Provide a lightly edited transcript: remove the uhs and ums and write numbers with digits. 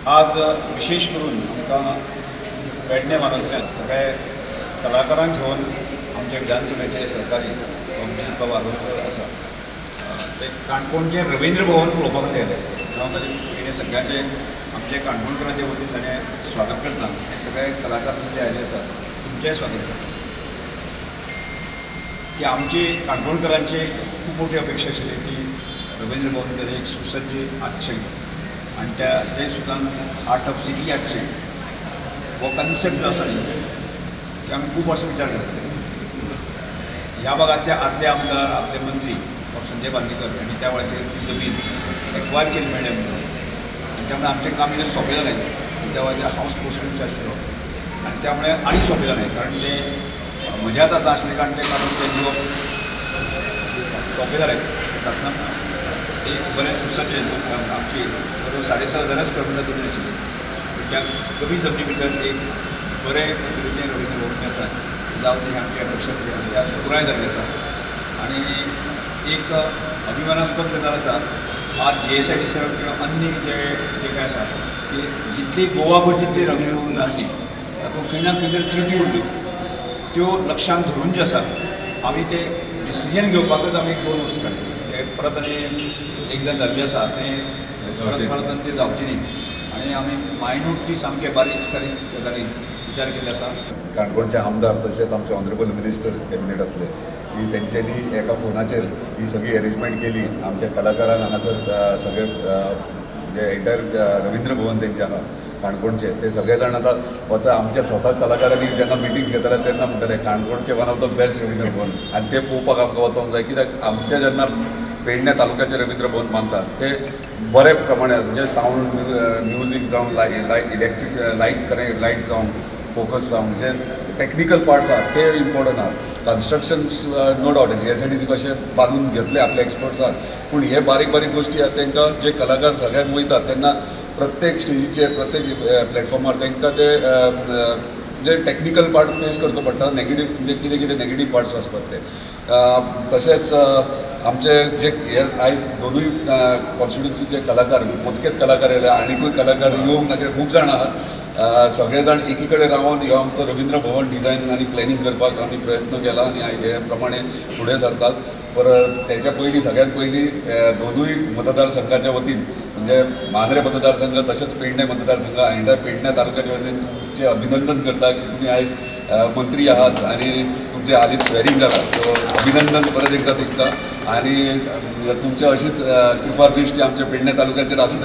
आज विशेष करून आमकां पेडणे म्हालांतल्यान सगळे कलाकारांक घेवन आमचे विधानसभेचे सहकारी अभिजीत बाबा आरोलकर आसा, ते काणकोणचें रवींद्र भवन पळोवपाक खातीर आयले आसा. हांव ताजे पयलीं सगळ्यांचे आमचे काणकोणकरांचे वतीन ताणें स्वागत करता. हे सगळे कलाकार जे आयले आसा तुमचेंय स्वागत करता की आमची काणकोणकरांची एक खूब मोठी अपेक्षा आशिल्ली की रवींद्र भवन ताजें एक सुसज्ज आसचें आनी त्या तें सुद्दां आर्ट ऑफ सिटी आसचें. हो कन्सेप्ट जो आसा न्ही की आमी खूब वर्सां विचार करता. ह्या भागाचे आदले आमदार, आदले मंत्री बाब संजय बांदेकर आनी त्या वेळाचेर ती जमीन एक्वायर केली मेळ्ळी आमकां आनी त्यामुळे आमचें काम इल्लें सोंपें जालें. आनी त्या वेळाचेर हावस पोस्टमेंट आशिल्लो आनी त्यामुळे आनी सोंपें जालें, कारण तें म्हज्याच आतां आसलें कारण तें काडून तें दिवप सोंपें जालें. तातूंत एक बरें सुसज्ज आमची बरोबर 7,500 स्क्वेअर मिटर जमीन आशिल्ली, त्या कमी जमनी भितर एक बरें पद्दतीचें रवींद्र भवन आसा जावचें ही आमची अपेक्षा आशिल्ली, आज पुराय जाल्ली आसा. आनी एक अभिमानास्पद गजाल आसा, आज GSIDC किंवा अन्य जे जे काय आसा की जितली गोवाभर जितली रवींद्र भवन जाल्ली तातूंत खंय ना खंय तरी त्रुटी उरल्यो, त्यो लक्षांत धरून जे आसा आमी ते डिसिजन घेवपाकच आमी 2 वर्सां काडली. ते परत आनी एकदां जाल्लें आसा तें परत परत आनी तें जावचें न्ही आनी आमी मायन्यूटली सामकें बारीक सारीक गजाली विचार केल्ले आसा. काणकोणचे आमदार तशेंच आमचे ऑनरेबल मिनिस्टर कॅबिनेटांतले की तेंच्यांनी एका फोनाचेर ही सगळी अरेंजमेंट केली. आमच्या कलाकारांक हांगासर सगळे म्हणजे एंटायर रवींद्र भवन तेंचे आहा काणकोणचे, ते सगळे जाण आतां वचा आमच्या स्वता कलाकारांनी जेन्ना मिटिंग्स घेताले तेन्ना म्हणटाले काणकोणचे one of the best Ravindra Bhavan आनी ते पळोवपाक आमकां वचोंक जाय. कित्याक आमचे जेन्ना पेडणे तालुक्याचे रवींद्र भवन बांदतात ते बरे प्रमाणे म्हणजे सावंड म्युजीक जावं, light electric light connect light जावं, फोकस जावं, म्हणजे टॅक्निकल पार्ट्स आहात ते इम्पॉर्टंट आहात. कन्स्ट्रक्शन्स नो डावट GSIDC कशें बांदून घेतले आपले एक्सपर्ट्स आहात, पूण हे बारीक बारीक गोश्टी आहात तांकां जे कलाकार सगळ्यांक वयतात तेन्ना प्रत्येक स्टेजीचेर प्रत्येक प्लॅटफॉर्मार तांकां ते जे टॅक्निकल पार्ट फेस करचो पडटा, नेगेटीव म्हणजे कितें कितें नेगेटीव पार्ट्स आसतात ते. तशेंच आमचे जे हे आयज दोनूय कॉन्स्टिट्युन्सीचे कलाकार मोजकेच कलाकार येयले, आनिकूय कलाकार येवंक ना, खूब जाण आहात. सगळे जाण एकी कडेन रावन ह्यो आमचो रवींद्र भवन डिझायन आनी प्लॅनिंग करपाक आमी प्रयत्न केला आनी हे प्रमाणे फुडें सरतात. परत तेच्या पयलीं सगळ्यात पयलीं दोनूय मतदारसंघाच्या वतीन म्हणजे मांद्रे मतदारसंघ तशेंच पेडणे मतदारसंघ एंटायर पेडणे तालुक्याच्या वतीन तुमचें अभिनंदन करता की तुमी आयज मंत्री आहात आनी तुमचें हालींच स्वेरींग जालां, सो अभिनंदन परत एकदां तुमकां आनी तुमचे अशीच कृपा दृश्टी आमच्या पेडणे तालुक्याचेर आसतली.